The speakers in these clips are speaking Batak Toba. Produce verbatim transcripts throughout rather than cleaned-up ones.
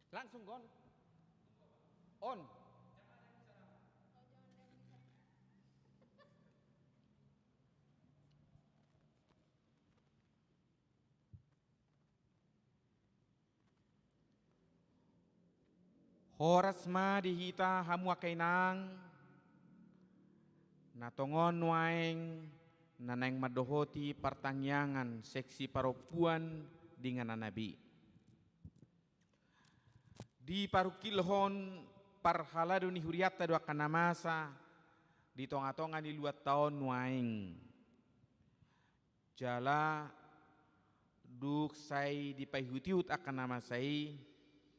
Langsung on. On. Horas ma di hita hamu angka inang, na tongon nuaeng na naeng mandohoti partangiangan seksi parompuan di inganan na be. Diparungkilhon parhalado ni hurianta do angka na masa di tongatonga ni luatta on nuaeng. Jala dung sai dipaihutihut angka na masa i,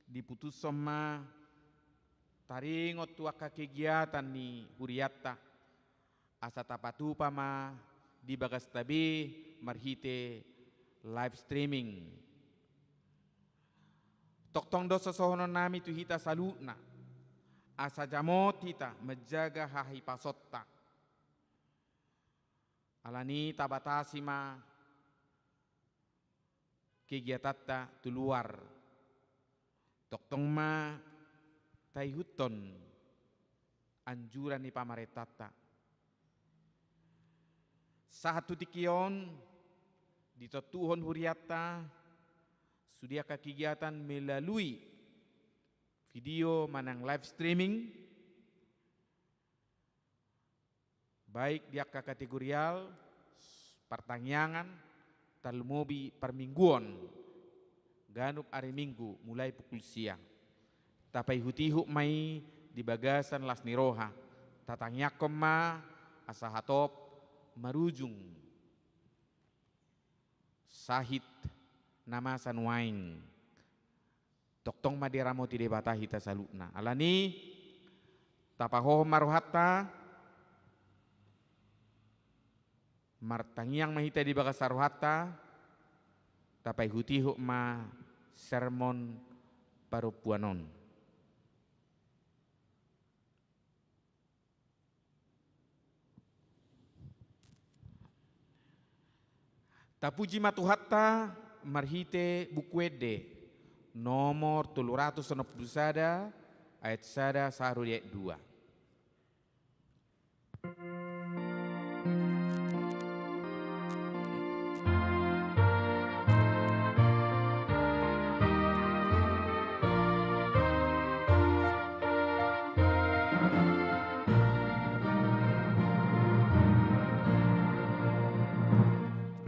diputushon ma taringot tu angka kegiatan ni hurianta, asa tapatupa ma di bagasta be marhite live streaming. Tongtong do so sohononnami tu hita saluhutna, asa jamot hita manjaga hahipasonta. Alani i tabatasi ma kegiatanta tu luar. Tongtong ma taihuthon anjuran ni pamarentanta. Sahat tu tingki on, ditontuhon hurianta sude angka kegiatan melalui video manang live streaming, baik di angka kategorial, partangiangan, tarlumobi parmingguon, ganup ari Minggu mulai pukul sia. Tapaihutihut ma i di bagasan las ni roha, tatangiangkon ma asa hatop marujung sahit na masa nuaeng. Tongtong ma diramoti Debata hita saluhutna. Alani i, tapahohom ma rohanta, martangiang ma hita di bagasan rohanta, tapaihutihut ma sermon parompuan on. Tapuji ma Tuhanta marhite Buku Ende nomor tolu ratus onom pulu sada, ayat sada sahat ro di ayat dua.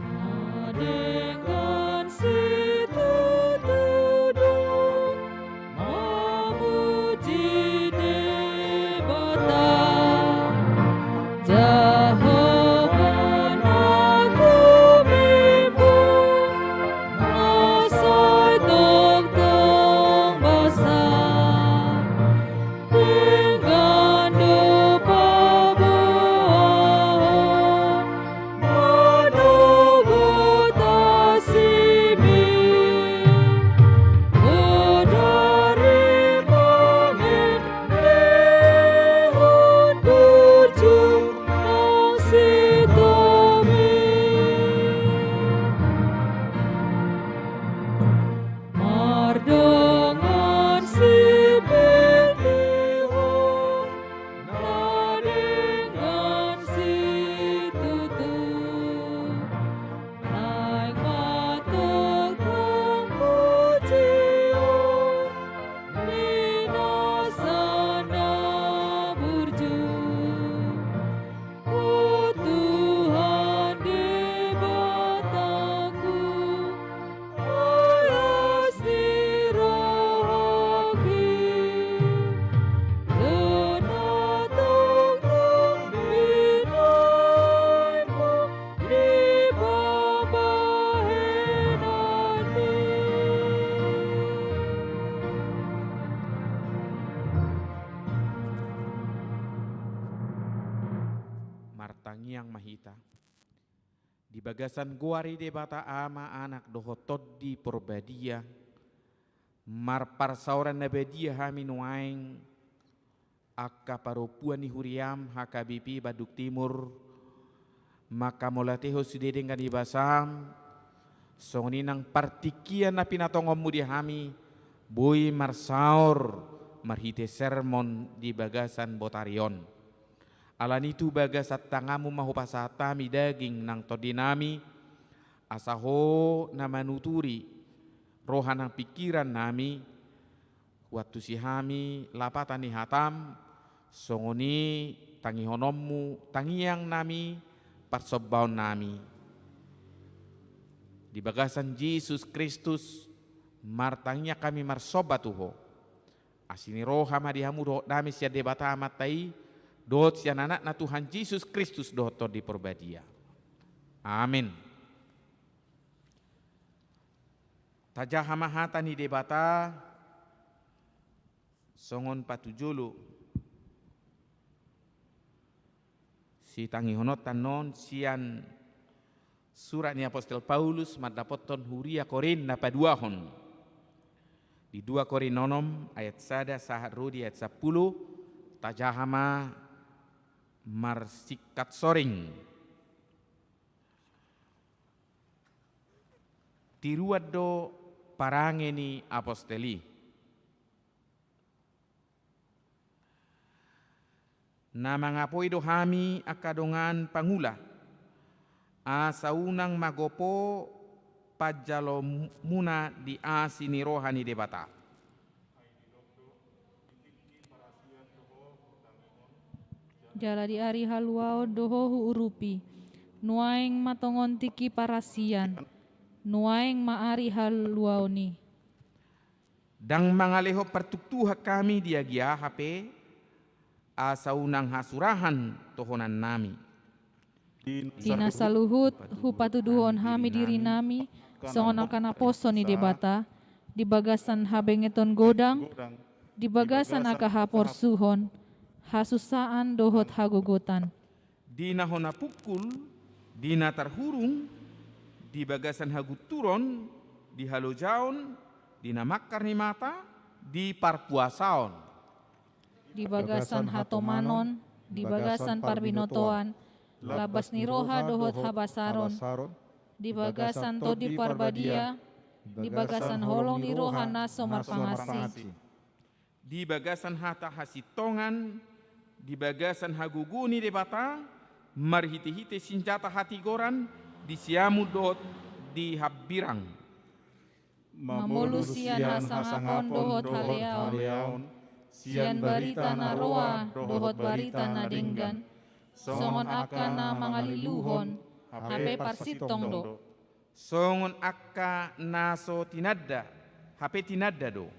Na denggan situtu do mamuji Debata, Jahowa na tumimbo, na sai tongtong basa. Denggan do paboahon manogot asimi, bodari mangendehon burju nang sitomi. Mardongan sipelihon na denggan situtu, naeng ma tongtong pujion ni nasa na burju. O Tuhan Debataku, horas ni rohangki, do na tongtong binahenmu di pambahenanmi. Martangiang ma hita. Di bagasan goar ni Debata Ama, Anak dohot Tondi Porbadia, marparsaoran na badia hami nuaeng, angka parompuan ni huriam H K B P Bandung Timur, manghamauliatehon sude denggan ni basam, songon i nang partingkian na pinatongonmu di hami, Boi marsaor marhite sermon di bagasan botari on. Alani i tu bagasan tanganmu ma hupasahat hami daging nang tondinami, asa Ho na manuturi roha nang pingkirannami, huantusi hami lapatan ni hatam, songon i tangihononmu tangiangnami, parsombaonnami. Di bagasan Jesus Kristus, martangiang hami marsomba tu Ho. Asi ni roha ma di hamu dohot dame sian Debata Amanta i, dohot sian Anakna Tuhan Jesus Kristus dohot Tondi Porbadia. Amen. Tajaha ma hata ni Debata songon patujolo sitangihononta annon sian surat ni apostel Paulus mandapothon huria Korint na paduahon. Di dua Korint onom ayat sada sahat ro di ayat sampulu, tajaha ma marsingkat soring. Tiruan do parange ni apostel i. Na mangapoi do hami angka dongan pangula, asa unang magopo panjalomuna di asi ni roha ni Debata. Jala di ari haluaon do ho huurupi. Nuaeng ma tongon tingki parasian. Nuaeng ma ari haluaon i. Ndang mangalehon partuktuhan hami di agia hape, asa unang hasurahan tohonannami. Di na saluhut hupatuduhon hami dirinami songon angka naposo ni Debata, di bagasan habengeton godang, di bagasan angka haporsuhon, hasusaan dohot hagogotan. Di na hona pungkul, di na tarhurung, di bagasan hagunturon, di halojaon, di na mangkar ni mata, di parpuasaon. Di bagasan hatomanon, di bagasan parbinotoan, lambas ni roha dohot habasaron, di bagasan Tondi Parbadia, di bagasan holong ni roha na so marpangansi. Di bagasan hata hasintongan, di bagasan hagogoon ni Debata, marhitehite sinjata hatigoran, di siamun dohot di hambirang. Mamolus sian hasangapon dohot haleaon, sian barita na roa dohot barita na denggan, songon angka na mangaliluhon, hape parsintong do. Songon angka na so tinanda, hape tinanda do.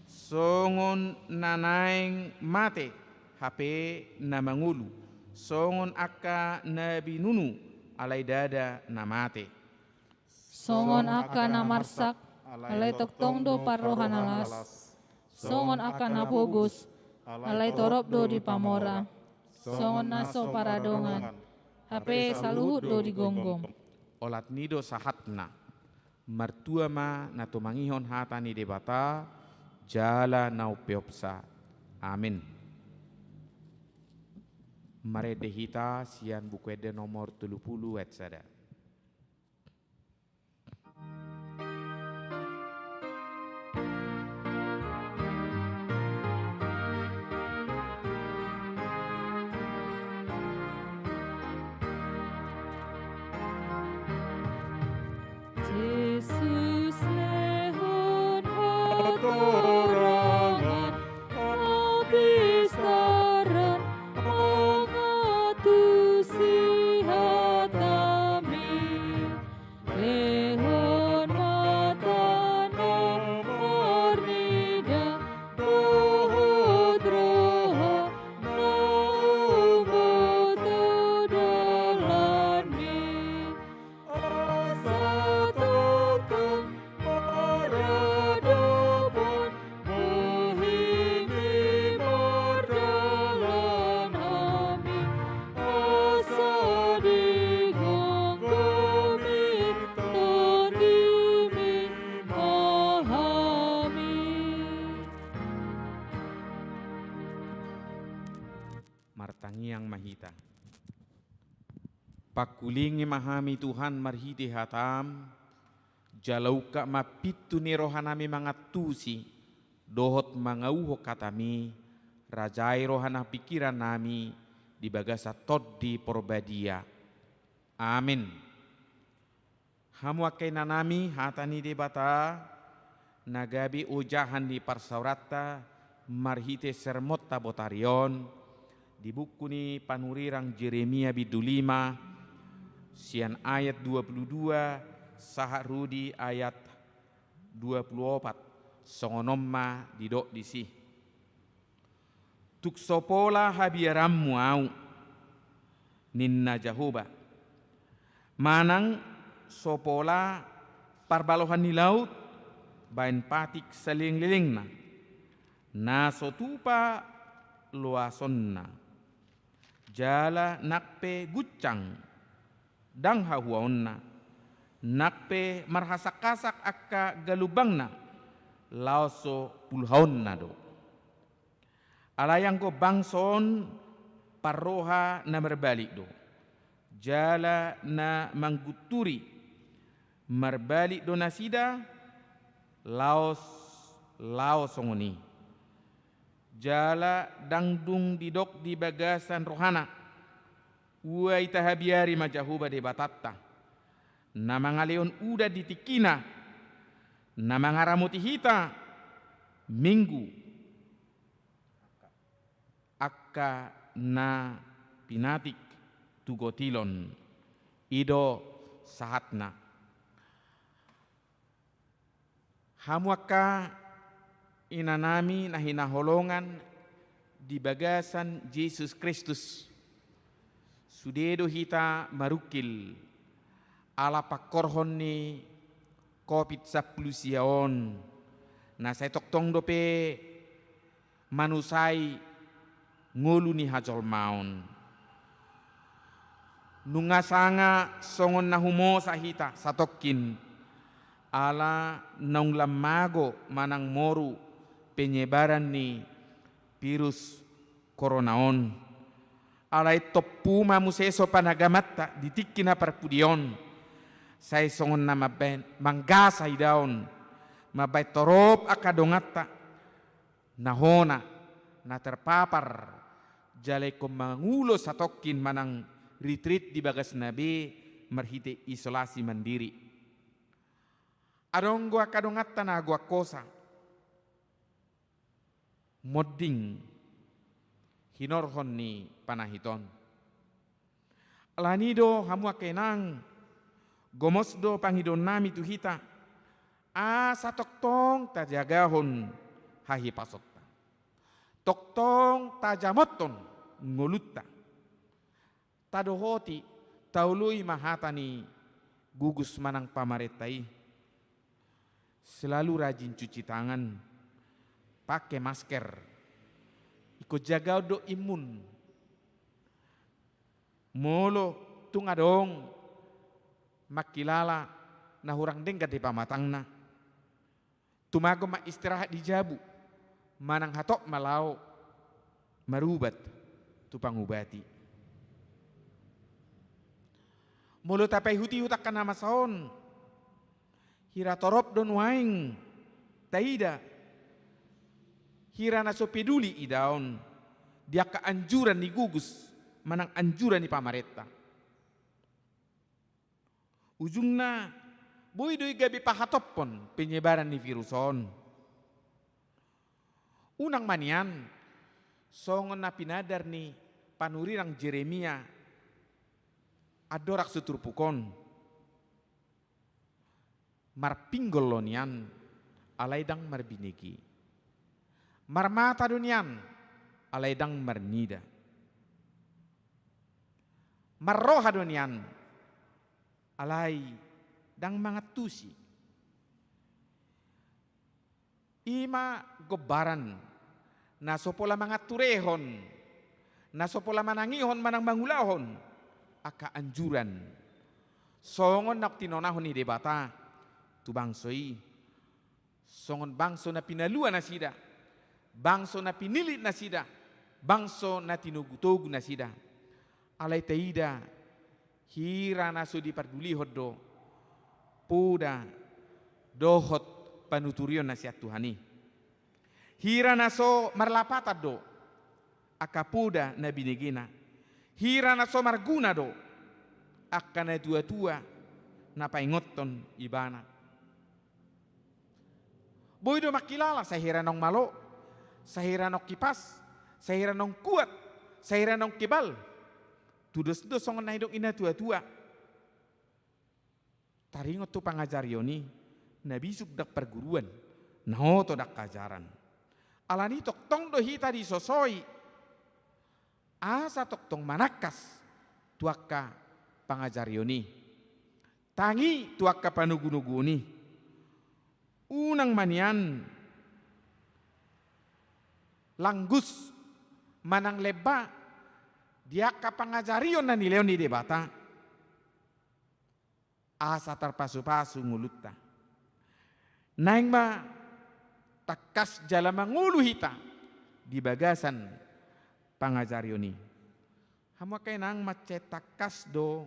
Songon na naeng mate, hape na mangolu. Songon angka na binunu, alai ndada na mate. Songon angka na marsak, alai tongtong do parroha na las. Songon angka na pogos, alai torop do dipamora. Songon na so paradongan, hape saluhut do digomgom. Olat ni i do sahatna. Martua ma na tumangihon hata ni Debata, jala na umpeopsa. Amen. Marende hita sian Buku Ende nomor tolu pulu ayat sada. Jesus lehon hatorangan, hapistaran, mangantusi hatami. Lehon ma tano marnida dohot roha na huboto dalanmi. Asa tongtong maradopan bohimi mardalan hami, asa digomgomi tondimi ma hami. Martangiang ma hita. Pangkulingi ma hami Tuhan marhite hatam, jala ungkap ma pintu ni rohanami mangantusi, dohot mangauhon hataMi, rajai roha nang pingkirannami di bagasan Tondi Porbadia. Amen. Hamu angka inanami, hata ni Debata na gabe ojahan ni parsaoranta marhite sermonta botari on, di buku ni panurirang Jeremia bindu lima, sian ayat dua pulu dua sahat ro di ayat dua pulu opat, songon on ma didok disi. Tung so pola habiaranmu Ahu, ninna Jahowa, manang so pola parbalohan ni laut baen patik saleleng-lelengna, na so tupa loasonna, jala nang pe guncang ndang hahuaonna, nang pe marhasak-hasak angka galumbangna, laos so pulhaonna do. Alai anggo bangso on parroha na marbalik do, jala na manggunturi, marbalik do nasida, laos laho songon i. Jala ndang dung didok di bagasan rohana, ua itahabiari ma Jahowa Debatanta, na mangalehon udan di tingkina, na mangaramoti hita minggu, angka na pinatik tu gotilon. I do sahatna. Hamu angka inanami na hinaholongan di bagasan Jesus Kristus, sude do hita marungkil ala pangkorhon ni Covid sampulu sia on, na sai tongtong dope manusai ngolu ni hajolmaon. Nunga sanga songon na humosa hita satongkin, ala naung lam mago manang moru penyebaran ni virus korona on. Alai tompu ma muse so panagamanta di tingki na parpudi on, sai songon na mambaen manggasa idaon, mambaen torop angka donganta na hona, na terpapar, jala ingkon mangulos satongkin manang retreat di bagasna be marhite isolasi mandiri. Adong do angka donganta na goak hosa, monding hinorhon ni panahit on. Alani do hamu angka inang, gomos do pangidoannami tu hita, asa tongtong tajagahon hahipasonta, tongtong tajamothon ngolunta, tadohoti, taoloi ma hata ni gugus manang pamarenta i. Selalu rajin cuci tangan, pake masker, ingkon jagaon do imun. Molo tung adong mangkilala na hurang denggan di pamatangna, tumagon ma istirahat di jabu, manang hatop ma laho marubat tu pangubati. Molo tapaihut-ihut angka na masa on, hira torop do nuaeng taida hira na so peduli idaon di angka anjuran ni gugus manang anjuran ni pamarenta. Ujungna, boi do i gabe pahatophon penyebaran ni virus on. Unang ma nian songon na pinandar ni panurirang Jeremia andorang so turpuk on. Marpinggol do nian, alai ndang marbinege. Marmata do nian, alai ndang marnida. Marroha do nian, alai ndang mangantusi. I ma gombaran na so pola manganturehon, na so pola manangihon manang mangulahon angka anjuran songon naung tinonahon ni Debata tu bangso i, songon bangso na pinalua nasida, bangso na pinilit nasida, bangso na tinogu-togu nasida. Alai taida hira na so dipardulihon do poda dohot panuturion na sian Tuhan i. Hira na so marlapatan do angka poda na binegena. Hira na so marguna do angka natuatua na paingothon ibana. Boi do mangkilala sahira naung malo, sahira naung hipas, sahira naung kuat, sahira naung kebal. Tudos do songon na nidok ni natuatua. Taringot tu pangajarion i, na bisuk ndang parguruan, na oto ndang ajaran. Alani tongtong do hita disosoi asa tongtong manangkas tu angka pangajarion i. Tangi tu angka panogunoguon i. Unang ma nian langgus manang lemba di angka pangajarion na nilehon ni Debata. Asa tarpasupasu ngolunta. Naeng ma tangkas jala mangolu hita di bagasan pangajarion i. Hamu angka inang, mansai tangkas do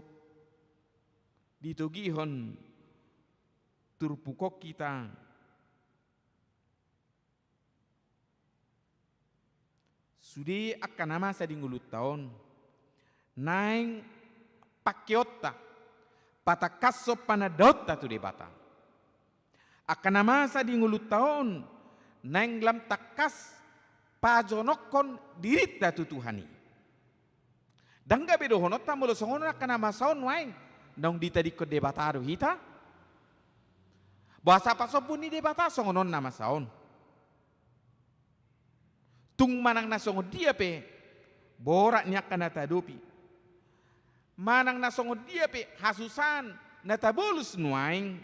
ditogihon turpuk on hita. Sude angka na masa di ngolunta on, naeng pangkeonta patangkashon panandaonta tu Debata. Angka na masa di ngolunta on, naeng lam tangkas pajonokhon dirinta tu Tuhan i. Ndang gabe dohononta molo songon on angka na masa on nuaeng, naung ditadingkon Debata do hita. Boasa pasombu ni Debata songon on na masa on. Tung manang na songon dia pe borat ni angka na taadopi, manang na songon dia pe hasusaan na tabolus nuaeng,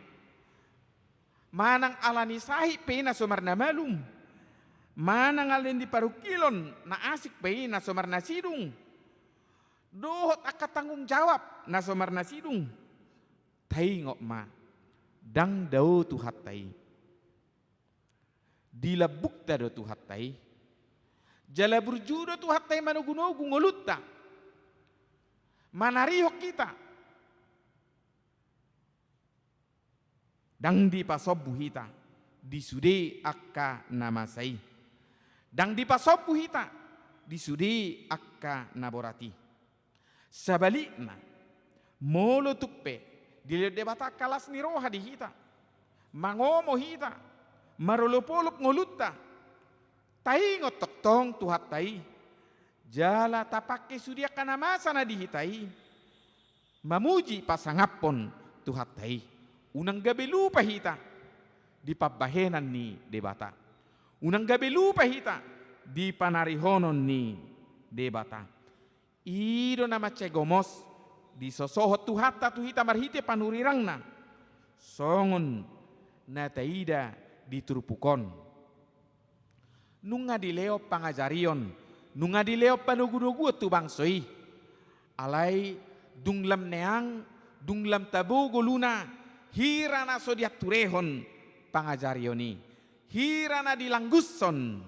manang ala ni sahit pe i na so marnamalum, manang ala ni parungkilon na asing pe i na so marnasidung, dohot angka tanggung jawab na so marnasidung, taingot ma, ndang dao Tuhanta i. Di lambungta do Tuhanta i. Jala burju do Tuhanta i manogunogu ngolunta, manarihon hita. Ndang dipasombu hita di sude angka na masa i. Ndang dipasombu hita di sude angka na borat i. Sabalikna, molo tung pe dilehon Debata angka las ni roha di hita, mangomo hita, marolopolop ngolunta, taingot tongtong Tuhanta i, jala tapangke sude angka na masa na di hita i, mamuji pasangaphon Tuhanta i. Unang gabe lupa hita di pambahenan ni Debata. Unang gabe lupa hita di panarihonon ni Debata. I do na mansai gomos disosohon Tuhanta tu hita marhite panurirangna, songon na taida di turpuk on. Nunga dilehon pangajarion, nunga dilehon panogunoguon tu bangso i. Alai dung lam neang, dung lam tabo ngoluna, hira na so dianturehon pangajarion i, hira na dilanggushon,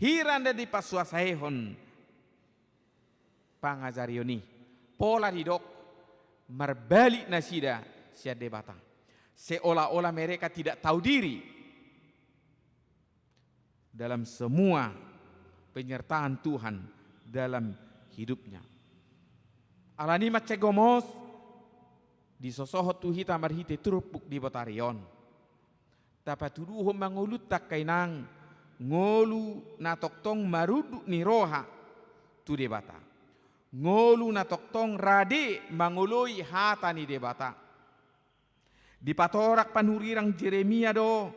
hira na dipasuasaehon pangajarion i. Pola didok, marbalik nasida sian Debata. Seolah-olah mereka tidak tahu diri dalam semua penyertaan Tuhan dalam hidupnya. Alani mansai gomos disosohon tu hita marhite turpuk di botari on. Tapatuduhon ma ngolunta angka inang, ngolu na tongtong marunduk ni roha tu Debata. Ngolu na tongtong rade mangoloi hata ni Debata. Dipatorak panurirang Jeremia do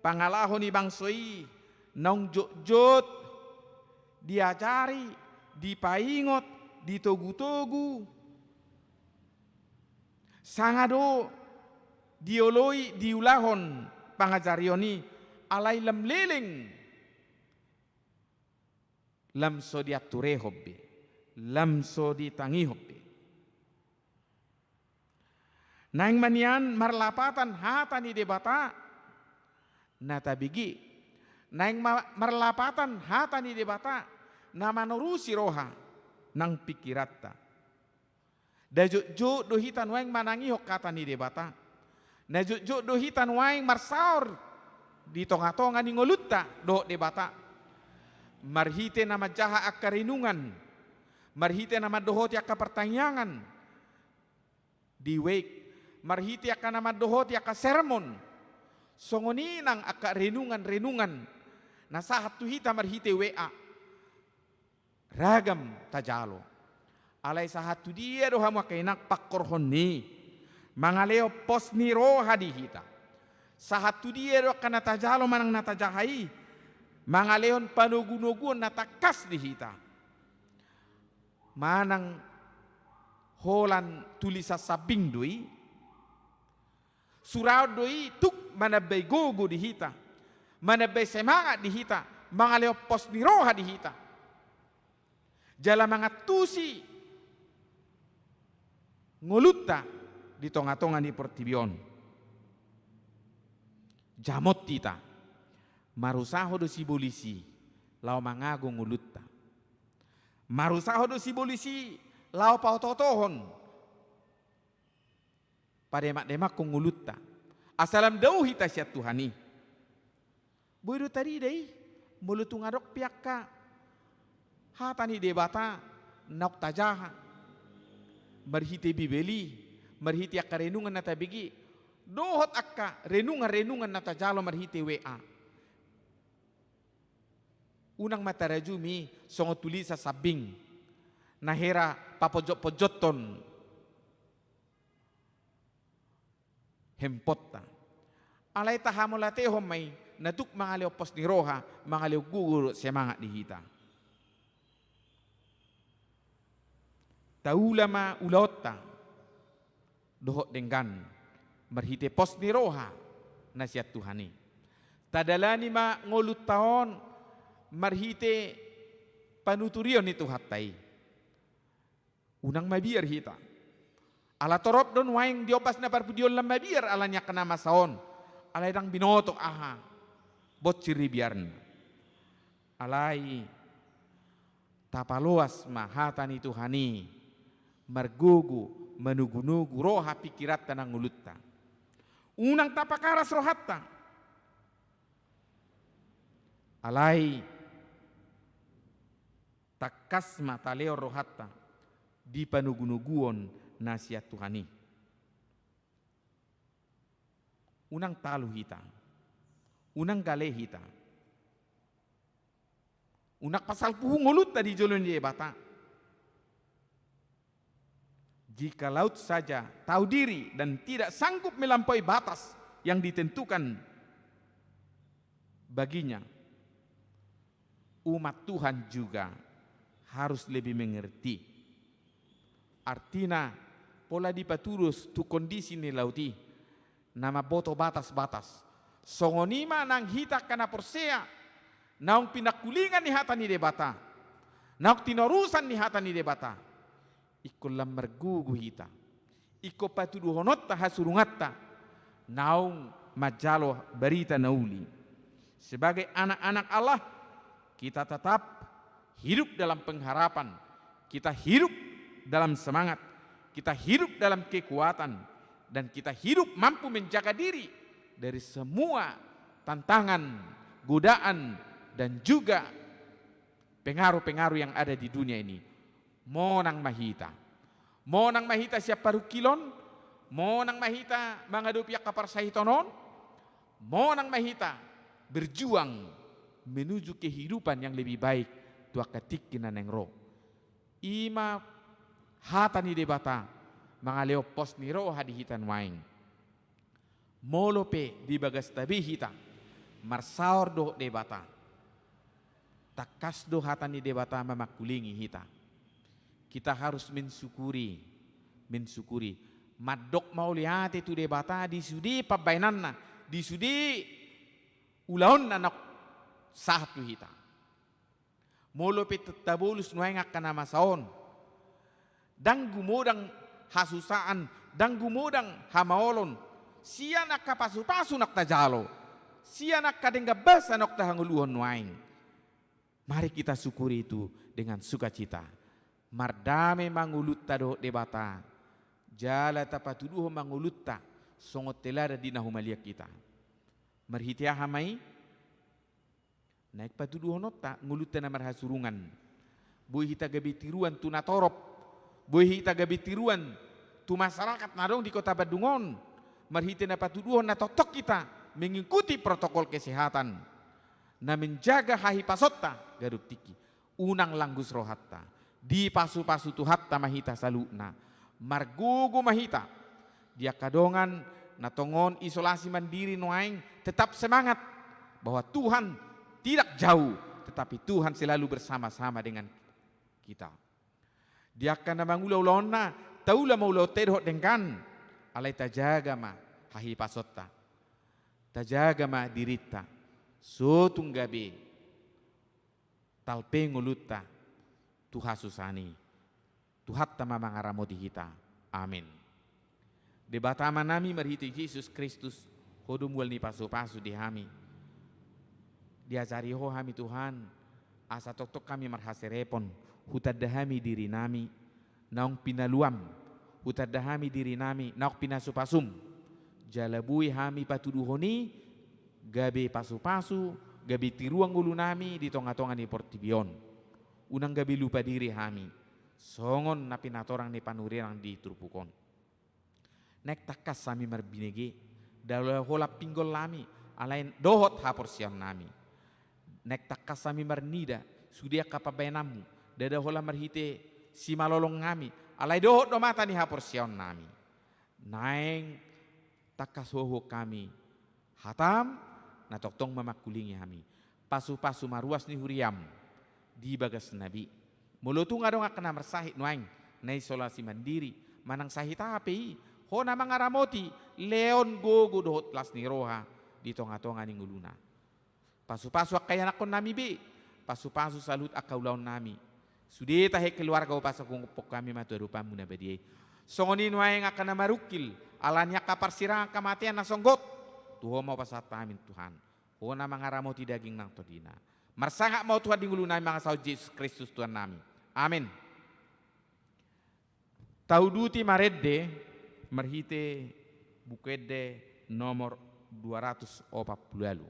pangalaho ni bangso i naung jotjot diajari, dipaingot, ditogutogu. Sanga do dioloi diulahon pangajarion i, alai lam leleng, lam so dianturehon be, lam so ditangihon be. Naeng ma nian marlapatan hata ni Debata na tabege. Naeng ma-, marlapatan hata ni Debata na manorusi roha nang pingkiranta. Na jotjot do hita nuaeng manangihon hata ni Debata. Na jotjot do hita nuaeng marsaor di tonga-tonga ni ngolunta dohot Debata. Marhite na manjaha angka renungan, marhite na mandohoti angka partangiangan di weik, marhite angka na mandohoti angka sermon, songon i nang angka renungan-renungan na sahat tu hita marhite W A. Ragam tajalo. Alai sahat tu dia do hamu angka inang pangkorhon ni mangalehon pos ni roha di hita? Sahat tu dia do angka na tajalo manang na tajaha i mangalehon panogu-noguon na tangkas di hita? Manang holan tulisan sambing do i? Suraon do i tuk manambai gogo di hita, manambai semangat di hita, mangalehon pos ni roha di hita, jala mangantusi ngolunta di tonga-tonga ni portibi on? Jamot hita, marusaho do sibolis i laho mangago ngolunta. Marusaho do sibolis i laho paoto-otohon, pademak-demakhon ngolunta, asa lam dao hita sian Tuhan i. Boi do tarida i, molo tung adong pe angka hata ni Debata naung tajaha marhite Bibel i, marhite angka renungan na tabege, dohot angka renungan-renungan na tajalo marhite W A. Unang ma tarajumi songon tulisan sambing na hera paponjot-ponjothon handphoneta. Alai tahamauliatehon ma i, na tuk mangalehon pos ni roha, mangalehon gogo dohot semangat di hita. Taula ma ulaonta dohot denggan marhite pos ni roha na sian Tuhan i. Tadalani ma ngolunta on marhite panuturion ni Tuhanta i. Unang mabiar hita. Ala torop do nuaeng di ombas na parpudi on lam mabiar ala ni angka na masa on. Alai ndang binoto aha bonsir ni biarna. Alai tapaloas ma hata ni Tuhan i margogo manogu-nogu roha, pingkiranta nang ngolunta. Unang tapakaras rohanta. Alai tangkas ma talehon rohanta di panogu-noguon na sian Tuhan i. Unang talu hita, unang gale hita, unang pasalpu ngolunta di jolo ni Debata. Jika laut saja tahu diri dan tidak sanggup melampaui batas yang ditentukan baginya, umat Tuhan juga harus lebih mengerti. Artina, pola dipatudos tu kondisi ni laut i na mamboto batas-batas. Songon i ma nang hita angka na porsea, naung pinangkulingan ni hata ni Debata, naung tinorusan ni hata ni Debata. Ingkon lam margogo hita, ingkon patuduhononta hasurunganta naung manjalo barita na uli. Sebagai anak-anak Allah, kita tetap hidup dalam pengharapan, kita hidup dalam semangat, kita hidup dalam kekuatan, dan kita hidup mampu menjaga diri dari semua tantangan, godaan, dan juga pengaruh-pengaruh yang ada di dunia ini. Monang ma hita. Monang ma hita sian parungkilon, monang ma hita mangadopi angka parsahiton on, monang ma hita berjuang menuju kehidupan yang lebih baik tu angka tingki na naeng ro. I ma hata ni Debata mangalehon pos ni roha di hita nuaeng. Molo pe di bagasta be hita marsaor dohot Debata, tangkas do hata ni Debata mamangkulingi hita. Kita harus mensyukuri, mensyukuri. Mandok mauliate tu Debata di sude pambahenanna, di sude ulaonna na sahat tu hita. Molo pe tabolus nuaeng angka na masa on, ndang gumodang hasusaan, ndang gumodang hamaolon, sian angka pasu-pasu naung tajalo, sian angka denggan basa naung tahangoluhon nuaeng. Mari kita syukuri itu dengan sukacita. Mardame ma ngolunta dohot Debata, jala tapatuduhon ma ngolunta songon teladan di na humaliang hita. Marhite aha ma i? Naeng patuduhononta ngolunta na marhasurungan. Boi hita gabe tiruan tu natorop. Boi hita gabe tiruan tu masyarakat na adong di Kota Bandung on. Marhite na patuduhon na tongtong hita mengikuti protokol kesehatan. Na menjaga hahipasonta ganup tingki. Unang langgus rohanta. Dipasupasu Tuhanta ma hita saluhutna. Margogo ma hita. Di angka dongan na tongon isolasi mandiri nuaeng, tetap semangat bahwa Tuhan tidak jauh, tetapi Tuhan selalu bersama-sama dengan kita. Di angka na mangula ulaonna, taula ma ulaonta i dohot denggan, alai tajaga ma hahipasonta. Tajaga ma dirinta. So tung gabe talpe ngolunta tu hasusaan i. Tuhanta ma mangaramoti hita. Amin. Debata Amanami, marhite Jesus Kristus, Ho do mual ni pasupasu di hami. Diajari Ho hami Tuhan, asa tongtong hami marhaserepon, hutanda hami dirinami, naung pinaluam, hutanda hami dirinami, naung pinasupasum. Jala boi hami patuduhon i, gabe pasupasu, gabe tiruan ngolunami di tongatonga ni portibi on. Unang gabe lupa diri hami, songon na pinatorang ni panurirang di turpuk on. Naeng tangkas hami marbinege, ndada holan pinggol nami, alai dohot haporseaon nami. Naeng tangkas hami marnida, sude angka pambahenanmu, ndada holan marhite simalolong nami, alai dohot do mata ni haporseaon nami. Naeng tangkas hohom hami hatam, na tongtong mamangkulingi hami. Pasupasu ma ruas ni huriam di bagas nami. Molo tung adong angka na marsahit nuaeng, na isolasi mandiri, manang sahit aha pe i, Ho na mangaramoti, lehon gogo dohot las ni roha di tongatonga ni ngoluna. Pasupasu angka ianakhon nami be, pasupasu saluhut angka ulaon nami. Sude tahe keluarga, hupasahat hami ma tu adopanmu na badia i. Songon i nuaeng angka na marungkil, ala ni angka parsirangan hamatean na songgot, tu Ho ma hupasahat hami Tuhan. Ho na mangaramoti daging nang tondina. Marsangap ma Ho Tuhan di ngolunami mangasahon Jesus Kristus Tuhannami. Amin. Tauduti marende marhite Buku Ende nomor dua ratus opat pulu ualu.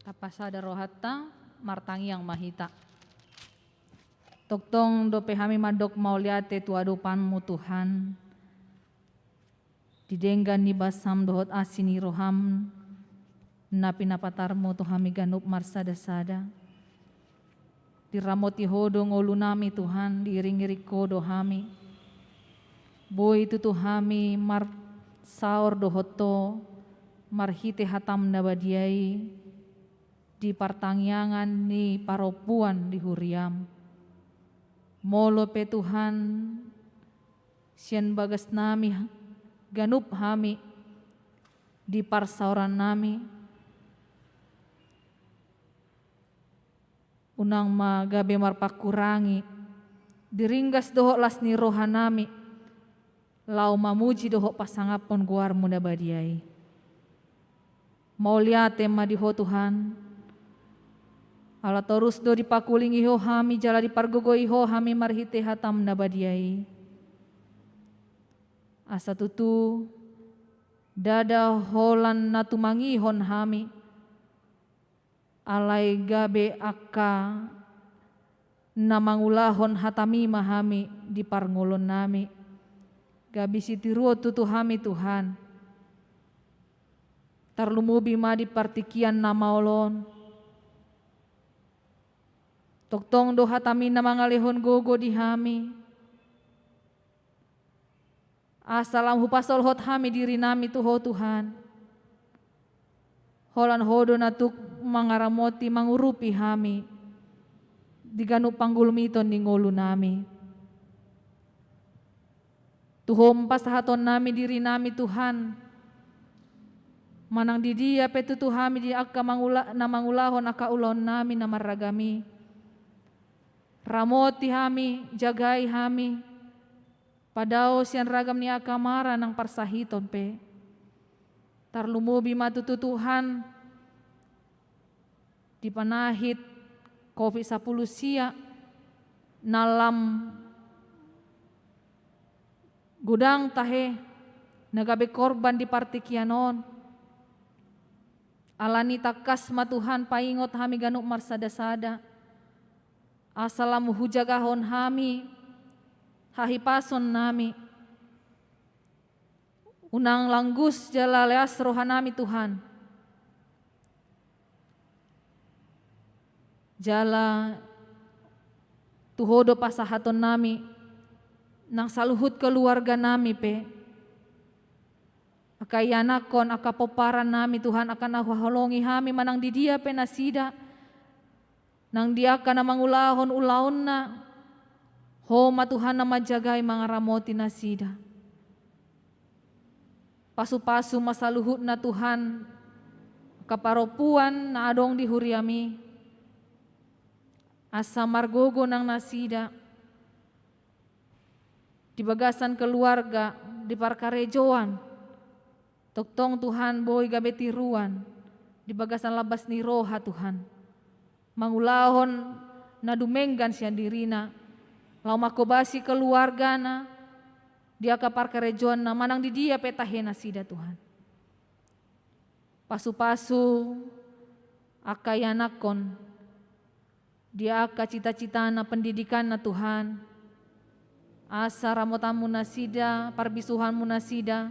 Tapasada rohanta, martangiang ma hita. Tongtong dope hami mandok mauliate tu adopanmu Tuhan. Di denggan ni basam dohot asi ni roham, na pinapatarmu tu hami ganup marsada-sada. Diramoti Ho do ngolunami Tuhan, diiring-iring Ho do hami. Boi tutu hami marsaor dohot Ho, marhite hatam na badia i, di partangiangan ni parompuan di huriam. Molo pe Tuhan, sian bagasnami, ganup hami, di parsaorannami, unang ma gabe marpangkurangi, di ringgas dohot las ni rohanami, laho mamuji dohot pasangaphon goarmu na badia i. Mauliate ma di Ho Tuhan, ala torus do dipakulingi Ho hami jala dipargogoi Ho hami marhite hatam na badia i. Asa tutu Ndada holan na tumangihon hami, alai gabe angka na mangulahon hataMi ma hami di parngoluonnami. Gabe sitiruon tutu hami, Tuhan. Tarlumobi ma di partingkian na maol on. Tongtong do hataMi na mangalehon gogo di hami, asa lam hupasolhot hami dirinami tu Ho, Tuhan. Holan Ho do na tuk mangaramoti, mangurupi hami di ganup panggulmiton ni ngolunami. Tu Ho ma pasahatonnami dirinami, Tuhan. Manang di dia pe tutu hami di angka mangula-, na mangulahon angka ulaonnami na marragam i, ramoti hami, jagai hami, padao sian ragam ni angka mara nang parsahiton pe. Tarlumobi ma tutu, Tuhan, di panahit Covid sampulu sia na lam godang tahe na gabe korban di partingkian on. Alani i tangkas ma, Tuhan, paingot hami ganup marsada-sada, asa lam hujagahon hami hahipasonnami. Unang langgus jala leas rohanami, Tuhan. Jala tu Ho do pasahatonnami nang saluhut keluarganami pe. Angka ianakkon, angka pomparan nami, Tuhan, angka na huhaholongi hami manang di dia pe nasida, nang di angka na mangulahon ulaonna, Ho ma, Tuhan, na manjagai, mangaramoti nasida. Pasupasu ma saluhutna, Tuhan, angka parompuan na adong di huriami, asa margogo nang nasida di bagasan keluarga, di parkarejoan. Tongtong, Tuhan, boi gabe tiruan di bagasan lambas ni roha, Tuhan, mangulahon na dumenggan sian dirina, laho manghobasi keluargana di angka parkarejoanna manang di dia pe tahe nasida, Tuhan. Pasupasu angka ianakkon di angka cita-citana, pendidikanna, Tuhan. Asa ramotanmu nasida, parbisuhanmu nasida,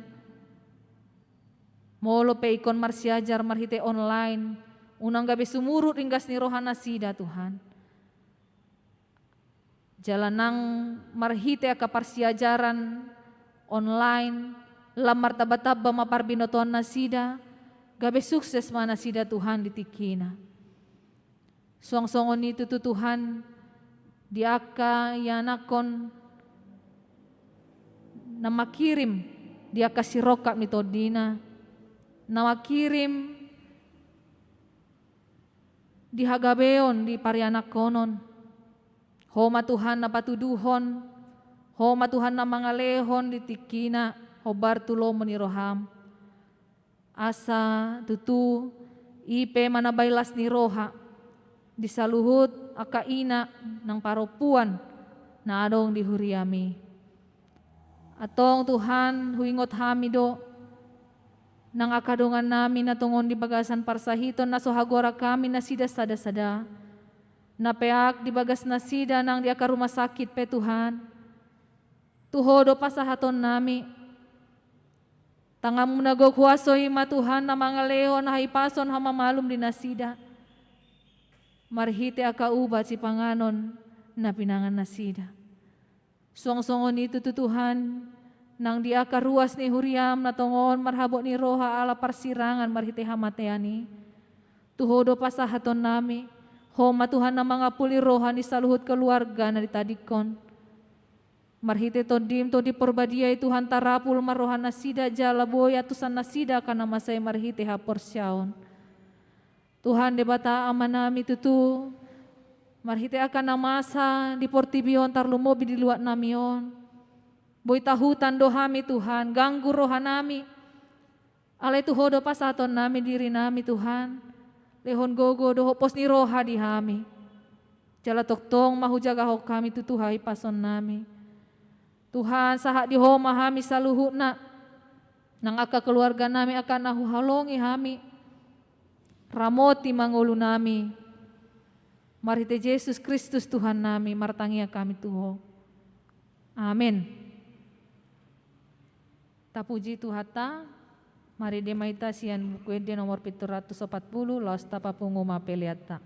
molo pe ingkon marsiajar marhite online, unang gabe sumurut ringgas ni roha nasida, Tuhan. Jala nang marhite angka parsiajaran online, lam martamba-tamba ma parbinotoan nasida, gabe sukses ma nasida, Tuhan, di tingkina. Suang songon i tutu, Tuhan, di angka ianakkon na mangkirim di angka sirongkap ni tondina, na mangkirim di hagabeon, di parianakkonon. Ho ma, Tuhan, na patuduhon, Ho ma, Tuhan, na mangalehon di tingkina hombar tu lomo ni roham. Asa tutu i pe manambai las ni roha di saluhut angka ina nang parompuan na adong di huriami. Antong, Tuhan, huingot hami do nang angka dongannami na tongon di bagasan parsahiton na so hagoran hami nasida sada-sada, na peak di bagas nasida nang di angka rumah sakit pe, Tuhan. Tu Ho do pasahatonnami. Tanganmu na gok huaso i ma, Tuhan, na mangalehon hahipason, hamamalum di nasida marhite angka ubat sipanganon na pinangan nasida. Suang songon i tutu, Tuhan, nang di angka ruas ni huriam na tongon marhabot ni roha ala parsirangan marhite hamatean i, tu Ho do pasahatonnami. Ho ma, Tuhan, na mangampuli roha ni saluhut keluarga na ditadingkon. Marhite Tondim, Tondi Porbadia i, Tuhan, tarapul ma roha nasida jala boi antusan nasida angka na masa i marhite haporseaon. Tuhan Debata Amanami, tutu marhite angka na masa di portibi on, tarlumobi di luatnami on, boi tahutan do hami, Tuhan, ganggu rohanami. Alai tu Ho do pasahatonnami dirinami, Tuhan. Lehon gogo dohot pos ni roha di hami. Jala tongtong ma hujagahon hami tutu hahipasonnami. Tuhan, sahat di Ho ma hami saluhutna. Nang angka keluarga nami, angka na huhaholongi hami, ramoti ma ngolu nami. Marhite Jesus Kristus Tuhan nami, martangiang hami tu Ho. Amen. Tapuji Tuhanta. Marende ma hita sian Buku Ende nomor pitu ratus opat pulu, laos tapapungu ma peleanta.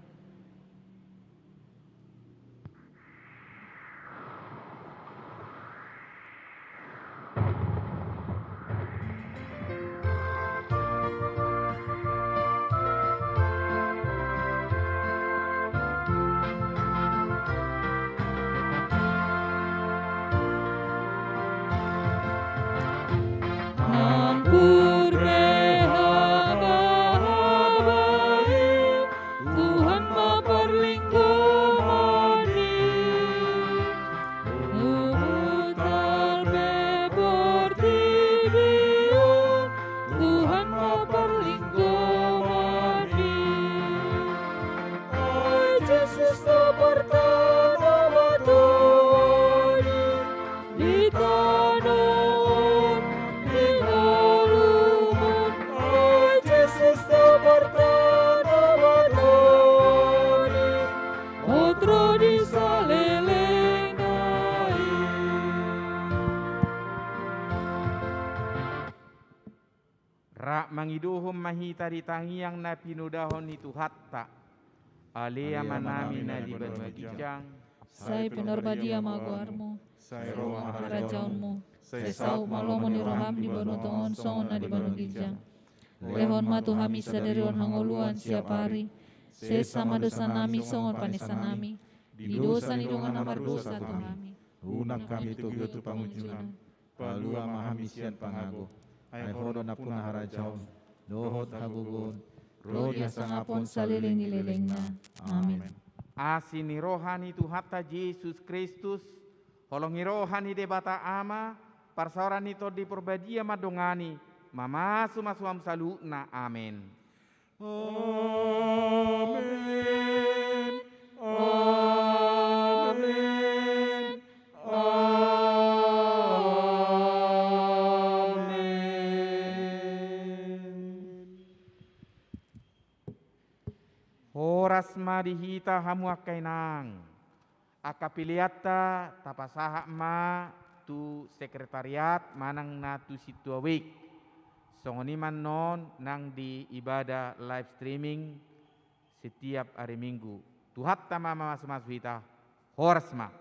Nampuna be hagahaga i, Tuhan ma parlinggoman i. Huhut be portibi on, Tuhan ma parlinggoman i. Ai Jesus na partanobatoan i, di tano on, di ngolumon, ai Jesus na partanobatoan i, hot ro di salelengna i. Rap mangidohon ma hita di tangiang na pinodahon ni Tuhanta. Ale Amanami na di banua ginjang, sai pinarbadia ma goarmu, sai ro ma harajaonmu, sai saut ma lomo ni roham di banua tonga on songon na di banua ginjang. Lehon ma tu hami sadari on hangoluan siap ari, sesa ma dosanami songon panesanami di dosa ni dongan na mardosa tu hami. Unang hami togihon tu pangunjunan, palua ma hami sian pangago. Ai Ho do nampuna harajaon dohot hagogoon ro di hasangapon saleleng ni lelengna. Amen. Asi ni roha ni Tuhanta Jesus Kristus, holong ni roha ni Debata Ama, parsaoran ni Tondi Parbadia mandongani, mamasumasu hamu saluhutna. Amen. Amen. Amen. Amen. Horas ma di hita hamu angka inang. Angka peleanta tapasahat ma tu sekretariat manang na tu sintua wijk. Songon i ma annon nang di ibadah live streaming setiap ari Minggu. Tuhanta ma mamasumasu hita. Horas ma.